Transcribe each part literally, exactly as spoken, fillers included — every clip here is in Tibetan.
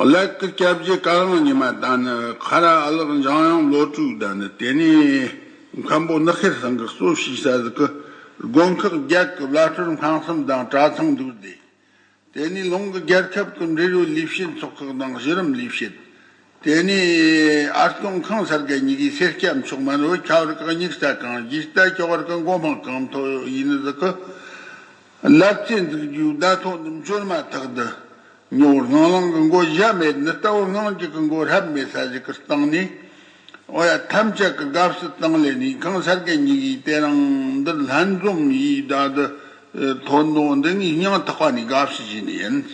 ཀླད་ཀོར་སྐྱབས་རྗེ་ཀ་ལང་ཉི་མ་དང་ནི་ཁ་ར་ཨ་ལགས་འཇང་དབྱངས་བློ་གྲོས་དང་ནི་དེ་ནས་མཁན་པོ་ནག་ཁེར་ཚང་གི་གཙོ་བྱས་ས་ཟིག་གི་དགོན་ཁག་བརྒྱད་ཀྱི་བླ་སྤྲུལ་ཁང་གསུམ་དང་གྲྭ་ཚང་འདུག་སྟེ། དེ་ནས་ལུང་གི་རྒྱལ་ཁབ་ཀྱི་འབྲེལ་ཡོད་ལས་བྱེད་ཚོགས་ཁག་དང་གཞི་རིམ་ལས་བྱེད། དེ་ནས་ཨར་སྐྱོང་ཁང་ས་དགའ་གཉིས་ཀྱི་སེར་སྐྱ་མཆོག་མན་བོད་ཁ་བར་གི་སྙིགས་ས་ཁང་རྒྱུད་ལྟ་ཁྱོ་བར་གི་མགོ་འཕང་གང་མཐོ་ཡིན་ནི་ཟིག་གི། ལབ་ཙེ་འཛུགས་རྒྱུའི་བརྡ་ཐོ་འདི་འབྱོར་མ་ཐག་ཏུ། ཉོ་བར་ངང་ལང་གི་མགོ་བཞག་མེད་ནི་ལྟ་བུ་ངང་རྒྱུད་ཀྱི་མགོ་རབ་མེད་ས་ཞིག་གི་སྟེང་ནས། འོ་ཡ་ཐམས་ཅད་ཀྱི་དགའ་བསུ་དང་ལེན་ནས་ཁང་ས་དགའ་གཉིས་ཀྱིས་དེ་རིང་འདིར་ལྷན་འཛོམས་ཡིས་ད་དུ་ཐོན་ནོ་འདི་ངས་སྙིང་ཐག་པ་ནས་དགའ་བསུ་བྱས་ནི་ཡིན།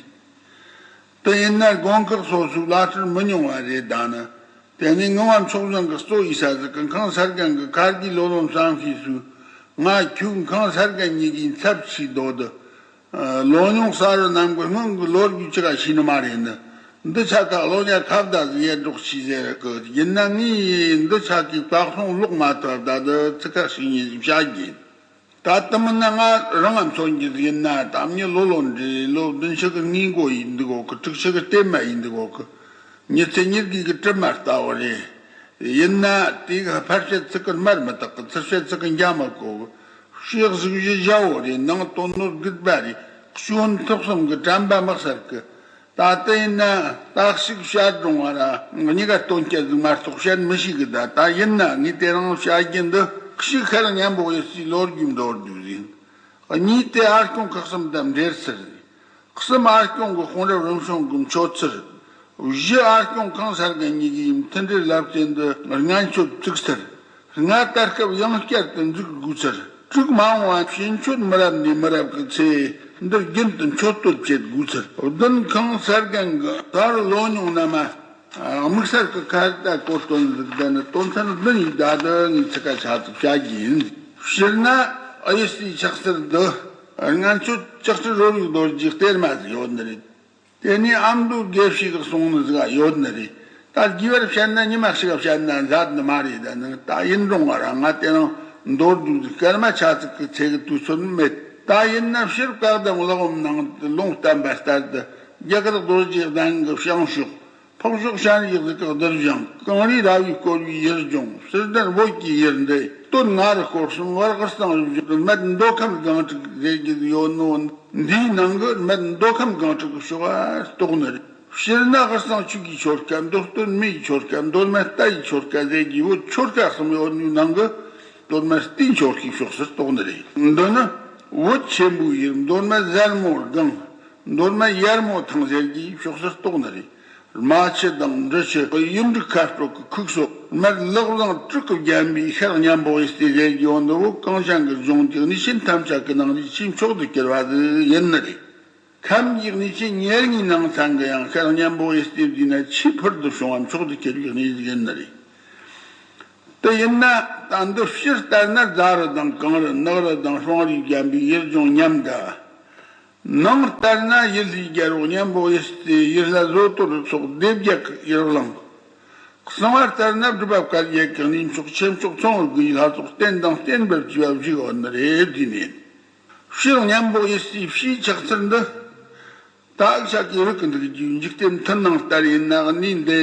དེ་ཡིན་ན་དགོན་ཁག་སོ་སོའི་བླ་སྤྲུལ་མི་ཉུང་བ་རེད་ད་ནི། དེ་ནས་ངག་དབང་མཆོག་གཞུང་གི་གཙོ་ཡིན་ས་ཟིག་གི་ཁང་ས་དགའ་གི་ཁ་རྒྱའི་ལོ་ལོན་བསམ་ཤེས་སུ། ང་ཁྱོད་ཁང་ས་དགའ་གཉིས་ཀྱི་ཚབ་ཆེས་དོ་དུ། ལོ་ཉུང་ས་རུ་རྣམས་ཀྱི་སྔོན་གྱི་ལོ་རྒྱུས་ཅི་ག་ཤེས་ནི་མ་རེད་ནི། འདི་ཆ་ཁ་ལོ་ཉ་ཁ་བརྡ་ཟིག་ཡེ་འགྲོགས་ཤིག་ཟེར་གི་ཡིན་ན་ངས་འདི་ཆ་གི་བཀའ་གསུང་ལོག་མ་ཐར་ད་དུ་ཚིག་ཁ་ཞིག་ཉིད་བྱ་རྒྱུ་ཡིན། ད་དུ་མིན་ན་ང་རང་ང་མཚོན་རྒྱུ་ཟིག་ཡིན་ན་ད་མྱི་ལོ་ལོན་རེད། ལོ་བདུན་ཕྱི་གི་ངའི་མགོ་ཡིན་འདུག་གོ་གི། དྲུག་ཕྱི་གི་ལྟེ་མ་ཡིན་འདུག་གོ་གི། ཉི་ཚེ་ཉི་དགུའི་གི་གྲིབ་མ་ལྟ་བུ་རེད། ཡིན་ན་དེ་གི་ཕར་བཤད་ཚིག་གི་སྨྲ་མི་དག་གི། ཚུར་བཤད་ཚིག་གི་འཇའ་མི་གོ་གི། ཕྱི་གཟུགས་གཞི་ཞྭ་བོ་རེད། ནང་དོན་ནོར་རྒུད་པ་རེད། སྐྱོན་ཐོག་གསུམ་གི་དྲན་པ་མི་གསལ་གི། ད་ལྟ་ཡིན་ན་ད་ཞིག་བཤད་རུང་བ་ར་གཉིས་ཀ་སྟོན་སྐྱེ་ཟིག་མ་གཏོགས་བཤད་མི་ཤེས་གི། ད་ད་ཡིན་ན་ངས་དེ་རིང་བཤད་རྒྱུ་འདི་ཞིག་ཁ་ར་མཉམ་པོ་ཡོད་སའི་ལོ་རྒྱུས་མདོར་བསྡུས་ཡིན། གཉིས་དེ་ཨར་སྐྱོང་ཁག་གསུམ་དང་འབྲེལ་ཚུལ། གསུམ་ཨར་སྐྱོང་གི་དཔུང་རབས་རིམ་བྱུང་གི་མཆོད་ཚུལ། བཞི་ཨར་སྐྱོང་ཁང་ས་དགའ་གཉིས་ཀྱི་མཐུན་སྒྲིལ་རླབས་ཆེན་འདི་སྔོན་ཆད་བཙུགས་ཚུལ། ལྔ་ད་སྐབས་ཡང་བསྐྱར་དུ་འཛུགས་དགོས་ཚུལ། དྲུག་མ་འོངས་པ་ཕྱི་མཆོད་མི་རབས་ནས་མི་རབས་ཀྱི་ཚེ་འདིར་རྒྱུན་དུ་མཆོད་བསྟོད་བྱེད་དགོས་ཚུལ། བདུན་ཁང་ས་དགའ་གི་ད་རུང་ལོ་ཉུང་རྣམས། དམིགས་བསལ་གྱི་ཁ་བརྡ་གོ་སྟོན་ཟིག་ད་ནི་དོན་ཚན་བདུན་ཡིས་ད་དུ་ངས་ཚིག་ཁ་ཆ་ཚིག་བྱ་རྒྱུ་ཡིན། སྤྱིར་ན་ཨ་ཡུ་སི་ཕྱག་འཚལ་འདི་སྔོན་ཆད་ལྕགས་སྤྲེལ་རོལ་བའི་རྡོ་རྗེའི་གཏེར་མ་ཟིག་ཡོད་ནི་རེད། དེ་ནས་ཨ་མདོའི་དགེ་བཤེས་ཀྱིས་གསུངས་ནི་ཟིག་ཡོད་ནི་རེད། ད་རྒྱས་པར་བཤད་ན་ཉི་མ་ཞིག་བཤད་ན་མཛད་ནི་མ་རེད། ད་ནི་ད་ཡིན་རུང་བ་ར་ང་དེ་རིང་མདོར་བསྡུས་ཟིག་སྐར་མ་ཆ་ཚིག་གི་ཚེ་གི་དུས་ཚོད་མེད། ད་ཡིན་ན་ཕྱིར་བཀའ་གདམས་གླེགས་བམ་ནང་དུ་ལུང་བསྟན་པ་ལྟར་དུ་རྒྱ་གར་རྡོ་རྗེ་གདན་གྱི་བྱང་ཕྱོགས། ཕག་ཤོག་ཤན་རིའི་གཟིག་གི་རྡུལ་བཞིན། གངས་རིའི་ར་བས་བསྐོར་བའི་ཡུལ་ལྗོངས། ཕྱི་ལྡན་བོད་ཀྱི་ཡུལ་འདི། སྟོད་མངའ་རིས་སྐོར་གསུམ། བར་དབུས་གཙང་རུ་བཞི། སྨད་མདོ་ཁམས་སྒང་དྲུག་ཟེར་གྱི་ཡོད་ནོ། འདིའི་ནང་གི་སྨད་མདོ་ཁམས་སྒང་དྲུག་གི་ཕྱོགས་ལ་གཏོགས་ནི་རེད། སྤྱིར་ན་དབུས་གཙང་ཆོས་ཀྱི་ཆོལ་ཁ། མདོ་སྟོད་སྨད་ཀྱི་ཆོལ་ཁ། མདོ་སྨད་རྟ་ཡི་ཆོལ་ཁ་ཟེར་གྱི་བོད་ཆོལ་ཁ་གསུམ་ཡོད་ནོའི་ནང་གི་མདོ་སྨད་རྟའི་ཆོལ་ཁའི་ཕྱོགས་སུ་གཏོགས་ནི་རེད། འདི་ནི་བོད་ཆེན་པོའི་ཡུལ་མདོ་སྨད་ཟལ་མོ་སྒང་། མདོ་སྨད་ཡར་མོ་ཐང་ཟེར་གྱི་ཕྱོགས་སུ་གཏོགས་ནི་རེད། རྨ་ཆུ་དང་འབྲི་ཆུ། གཡུ་འབྲུག་མཁར་སྟོད་ཀྱི་ཁུག་སོ། སྨད་ལག་བཟང་དྲུག་གིས་བརྒྱན་པའི་ཤར་གཉན་པོ་ཡི་སྟེ་ཟེར་གྱི་ཡོད་འདི་བོད་གངས་ཅན་གྱི་ལྗོངས་ཀྱི་གནས་ཆེན་ཐམས་ཅད་ཀྱི་ནང་ནས་ཆེས་མཆོག་ཏུ་གྱུར་པ་ཟིག་ཡིན་ནི་རེད། ཁམས་ཀྱི་གནས་ཆེན་ཉེར་གཉིས་ནང་ཚང་གི་ཡང་ཤར་གཉན་པོ་ཡི་སྟེ་བསྡུས་ན་ཆེས་ཕུལ་དུ་བྱུང་བ་མཆོག་ཏུ་གྱུར་པའི་གནས་ཟིག་ཡིན་ནི་རེད། དེ་ཡིན་ན་ད་འདི་ཕྱི་ལྟར་ན་རྫ་རི་དང་གངས་རི་ནགས་རི་དང་སྤང་རིས་བརྒྱན་པའི་ཡུལ་ལྗོངས་ཉམས་དགའ། ནང་ལྟར་ན་ཡུལ་ལྷའི་རྒྱལ་པོ་གཉན་པོ་ཡི་སྟེ་ཡུལ་ལྷ་བཟོ་དོར་སོགས་སྡེ་བརྒྱད་ཀྱི་ཡུལ་གླིང་། གསང་བ་ལྟར་ན་སྒྲུབ་པ་བཀའ་བརྒྱད་ཀྱི་གནས་མཆོག་ཆེ་མཆོག་ཚོང་དགུའི་ལྷ་ཚོགས་རྟེན་དང་བརྟེན་པར་བཅས་པ་བཞུགས་ཡོད་ནི་རེད་བསྡུས་ནས། ཕྱིར་གཉན་པོ་ཡི་སྟེ་ཕྱིའི་ཕྱག་འཚལ་འདི། ད་ཨ་ཤ་ཀའི་རིགས་ཀྱི་འདུག་རྒྱུའི་འཇིག་རྟེན་མཐུན་སྣང་ལྟར་ཡིན་ན། གནས་འདི་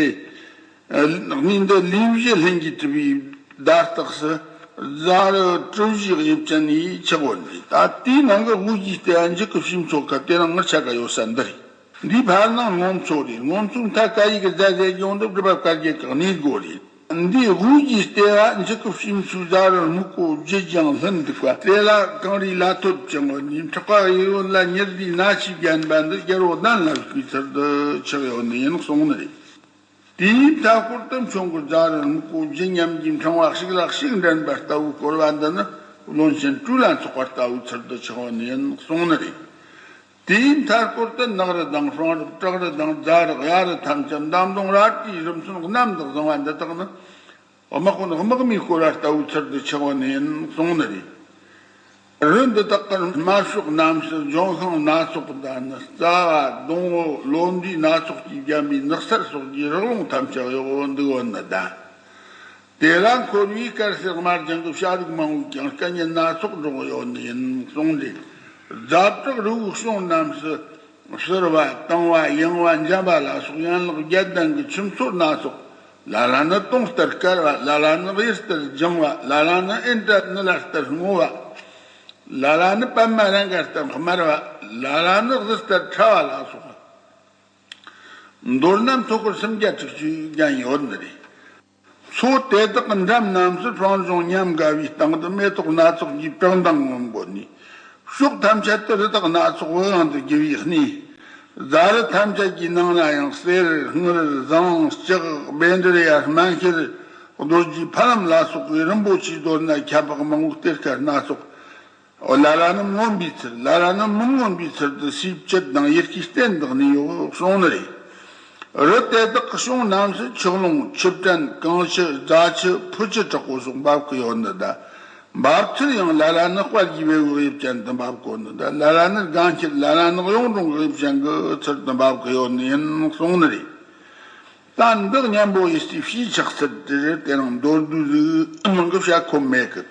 གནས་འདི་ལིང་བཞི་ལྷུན་གྱིས་གྲུབ་པའི་བརྡ་རྟགས་སུ་རྫ་རི་གྲུ་བཞིའི་དབྱིབས་ཅན་ཡིས་ཆགས་པ་འདི། ད་དེའི་ནང་གི་དབུས་ཀྱི་ལྟེ་བ་འཇིགས་སྐུལ་བྱེད་མཚོ་ཁ་དེ་རིང་ངེད་ཆ་ག་ཡོད་ས་འདི་རེད། འདིའི་ཕར་ནང་སྔོན་མཚོ་རེད། སྔོན་མཚོའི་མཐའ་ཀ་ཡིག་གི་རྫ་ཟེར་རྒྱུ་འདི་སྒྲུབ་པ་བཀའ་བརྒྱད་ཀྱི་གནས་སྒོ་རེད། འདིའི་དབུས་ཀྱི་ལྟེ་བ་འཇིགས་སྐུལ་བྱེད་མཚོའི་རྫ་རི་སྨུག་པོ་བརྗིད་ཀྱང་ལྷུན་འདུག་པ། དེ་ལ་གངས་རིའི་ལ་ཐོད་བཅིངས་པ་ནས་ཕྲག་པ་གཡས་གཡོན་ལ་ཉི་ཟླའི་སྣ་ཆས་བརྒྱན་པ་འདི་རྒྱལ་པོ་གདན་ལ་བཞུགས་པའི་ཚུལ་དུ་ཆགས་ཡོད་ནི་ཡིན་གསུངས་ནི་རེད། དེའི་མཐའ་སྐོར་དུ་མཆོང་གི་རྫ་རི་སྨུག་པོ་བརྗིད་ཉམས་ཀྱི་ཕྲེང་བ་ཞིག་ལ་ཞིག་འགྲན་པ་ལྟ་བུའི་བསྐོར་བ་འདི་ནི་བློན་ཆེན་སྤྲུལ་ལ་འཚོགས་པ་ལྟ་བུའི་ཚུལ་དུ་ཆགས་ཡོད་ནི་ཡིན་གསུངས་ནི་རེད། དེའི་མཐའ་སྐོར་དུ་ནགས་རི་དང་སྤང་རི་བྲག་རི་དང་རྫ་རི་གཡའ་རི་ཐམས་ཅད་འདམ་དོང་རལ་གྲིའི་རི་མཚོན་གནམ་དུ་བརྫངས་པ་འདི་དག་ནི་དམག་དཔོན་དམག་མིས་བསྐོར་བ་ལྟ་བུའི་ཚུལ་དུ་ཆགས་པ་ནི་ཡིན་གསུངས་ནི་རེད། རི་འདི་དག་གི་དམར་ཕྱོགས་རྣམས་སུ་ལྗོན་ཤིང་སྣ་ཚོགས་དང་ནི་རྩ་བ་སྡོང་བོ་ལོ་འབྲས་སྣ་ཚོགས་ཀྱིས་བརྒྱན་པའི་ནགས་ཚལ་སོགས་ཀྱི་རི་ཀླུང་ཐམས་ཅད་གཡོགས་འདུག་ཡོད་ནི་དང་། དེ་ལ་འཁོར་བའི་དཀར་སེར་དམར་ལྗང་གི་བྱ་རིགས་མང་བོས་ཀྱང་སྐད་སྙན་སྣ་ཚོགས་སྒྲོག་ཡོད་ནི་ཡིན་གསུངས་ཏེ། རྫ་བྲག་རི་བོའི་གཤོང་རྣམས་སུ་ བསིལ་བ་དྭངས་བ་ཡང་བ་འཇམ་པ་ལ་སོགས་ཡན་ལག་བརྒྱད་ལྡན་གྱི་ཆུ་མཚོ་སྣ་ཚོགས། ལ་ལ་ནི་དུང་ལྟར་དཀར་བ། ལ་ལ་ནི་གཡུ་ལྟར་ལྗང་བ། ལ་ལ་ནི་ཨིནྡྲ་ནི་ལ་ལྟར་སྔོ་བ། ལ་ལ་ནི་པདྨ་རཱ་ག་ལྟར་དམར་བ། ལ་ལ་ནི་གཟི་ལྟར་ཕྲ་བ་ལ་སོགས། མདོར་ན་མཐོ་སྐོར་སུམ་བརྒྱ་དྲུག་ཅུ་བརྒྱན་ཡོད་ནི་རེད། མཚོ་དེ་དག་གི་འགྲམ་རྣམས་སུ་སྤང་ལྗོངས་ཉམས་དགའ་བའི་སྟེང་དུ་མེ་ཏོག་སྣ་ཚོགས་ཀྱི་པད་ཟླ་ངོམ་གོ་ནས། ཕྱོགས་ཐམས་ཅད་དུ་རི་དྭགས་སྣ་ཚོགས་འོད་དབང་དུ་རྒྱུ་བའི་གནས། རྫ་རི་ཐམས་ཅད་ཀྱི་ནང་ན་ཡང་གསེར་དངུལ་ཟངས་ལྕགས་བཻ་ཌཱུརྱ་སྨན་ཤེལ་རྡོ་རྗེ་ཕ་ལམ་ལ་སོགས་པའི་རིན་པོ་ཆེའི་མདོར་ན་ཁྱད་འཕགས་མང་པོའི་གཏེར་ཁ་སྣ་ཚོགས། ལ་ལ་ནི་མངོན་པའི་ཚུལ། ལ་ལ་ནི་མི་མངོན་པའི་ཚུལ་དུ་སུས་བཅད་དང་ཡི་གེའི་རྟེན་བཏགས་ནས་ཡོད་གསུངས་ནི་རེད། རི་དེ་དག་གི་གཤོང་རྣམས་སུ་ཆུ་ཀླུང་། ཆུ་བྲན། གངས་ཆུ། རྫ་ཆུ། ཕུ་ཆུ་དྲག་པོ་སོགས་འབབ་ཀྱི་ཡོད་ནི་ད། འབབ་ཚུལ་ཡང་ལ་ལ་ནི་དཔལ་གྱི་འབེབས་དབྱིབས་ཅན་དུ་འབབ་གོ་ནི་ད། ལ་ལ་ནི་དགའ་འཁྱིལ། ལ་ལ་ནི་གཡུང་དྲུང་གི་དབྱིབས་ཅན་གྱི་ཚུལ་དུ་འབབ་ཀྱི་ཡོད་ནི་ཡིན་གསུངས་ནི་རེད། ད་འདི་གཉན་པོ་ཡི་སྲིད་ཕྱིའི་ཆགས་ཚུལ་དེ་རེད། དེ་རིང་མདོར་བསྡུས་ཟིག་མང་གི་བཤད་ཁོམ་མེད་གི།